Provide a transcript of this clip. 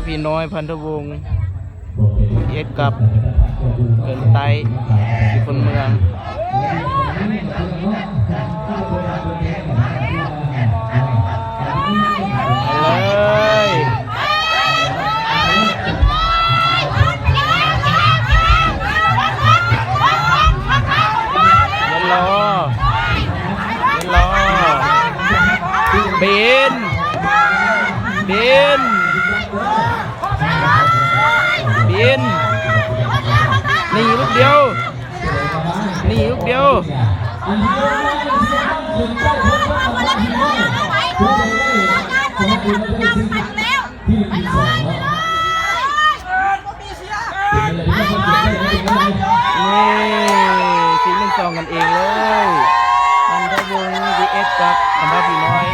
ພີ່ນ້ອຍພັນທະວົງ ເອັດກັບເກີນໄຕ້ ຢູ່ຄົນເມືອງ ໄປເລີຍ ເຢັນລໍ ເຢັນລໍ ເບັນ ເບັນ ເບັນ ໜີລູກດຽວ ໜີລູກດຽວ ເຢ້ ສີ່ໜຶ່ງສອງ ກັນເອງເລີຍ ພັນທະວົງ ວີເອັສ ກັບບັນດາຜີນ້ອຍ.